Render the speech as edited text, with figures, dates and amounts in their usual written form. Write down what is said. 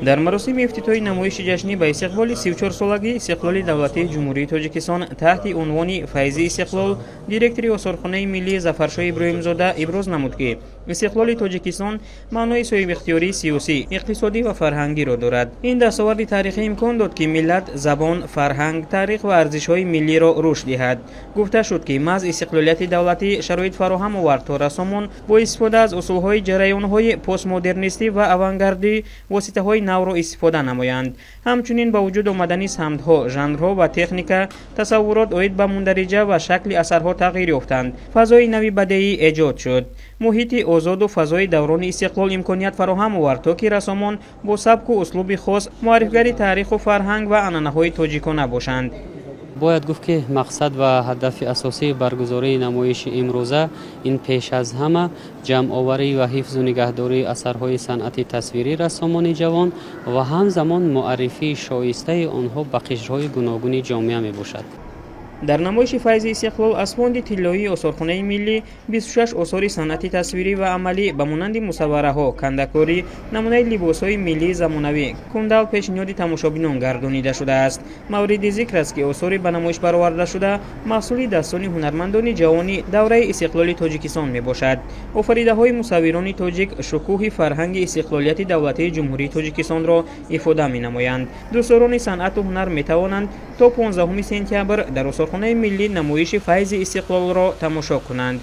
Дар маросими ифтитоҳи намоиши ҷашнӣ ба истиқболи 34-солагии истиқлоли давлатии Ҷумҳурии Тоҷикистон таҳти унвони «Файзи истиқлол» директори Осорхонаи миллии Зафаршоҳ Иброҳимзода иброз намуд, ки истиқлоли Тоҷикистон маънои соҳибихтиёрии сиёсӣ, иқтисодӣ ва фарҳангиро дорад. Ин дастоварди таърихӣ имкон дод, ки миллат забон, фарҳанг, таърих ва арзишҳои миллиро рушд диҳад. Гуфта шуд, ки маҳз истиқлолияти давлатӣ шароит фароҳам овард, то рассомон бо истифода аз усулҳои ҷараёнҳои постмодернистӣ ва авангардӣ воситаҳои навро истифода намоянд. Ҳамчунин ба вуҷуд омадани самтҳо, жанрҳо ва техника, тасаввурот оид ба мундариҷа ва шакли асарҳо тағйир ёфтанд. Фазои нави бадеӣ эҷод шуд. Муҳити озоду фазои даврони истиқлол имконият фароҳам овард, то ки рассомон бо сабку услуби хос муаррифгари таъриху фарҳанг ва анъанаҳои тоҷикона бошанд. Бояд гуфт, ки мақсад ва ҳадафи асосии баргузории намоиши имрӯза ин пеш аз ҳама ҷамъоварӣ ва ҳифзу нигаҳдории асарҳои санъати тасвирии рассомони ҷавон ва ҳамзамон муаррифии шоистаи онҳо ба қишрҳои гуногуни ҷомеа мебошад. Дар намоиши «Файзи истиқлол» аз фонди тиллоии Осорхонаи миллӣ 26 осори санъати тасвирӣ ва амалӣ ба монанди мусаввараҳо, кандакорӣ, намунаи либосҳои миллии замонавӣ, кундал пешниҳоди тамошобинон гардонида шудааст. Мавриди зикр аст, ки осори ба намоиш баровардашуда маҳсули дастони ҳунармандони ҷавони давраи истиқлоли Тоҷикистон мебошад. Офаридаҳои мусаввирони тоҷик шукӯҳи фарҳанги истиқлолияти давлатии Ҷумҳурии Тоҷикистонро ифода менамоянд. Дӯстдорони санъату ҳунар метавонанд то 15 сентябр дар Осорхонаи миллӣ намоиши «Файзи истиқлолро» тамошо кунанд.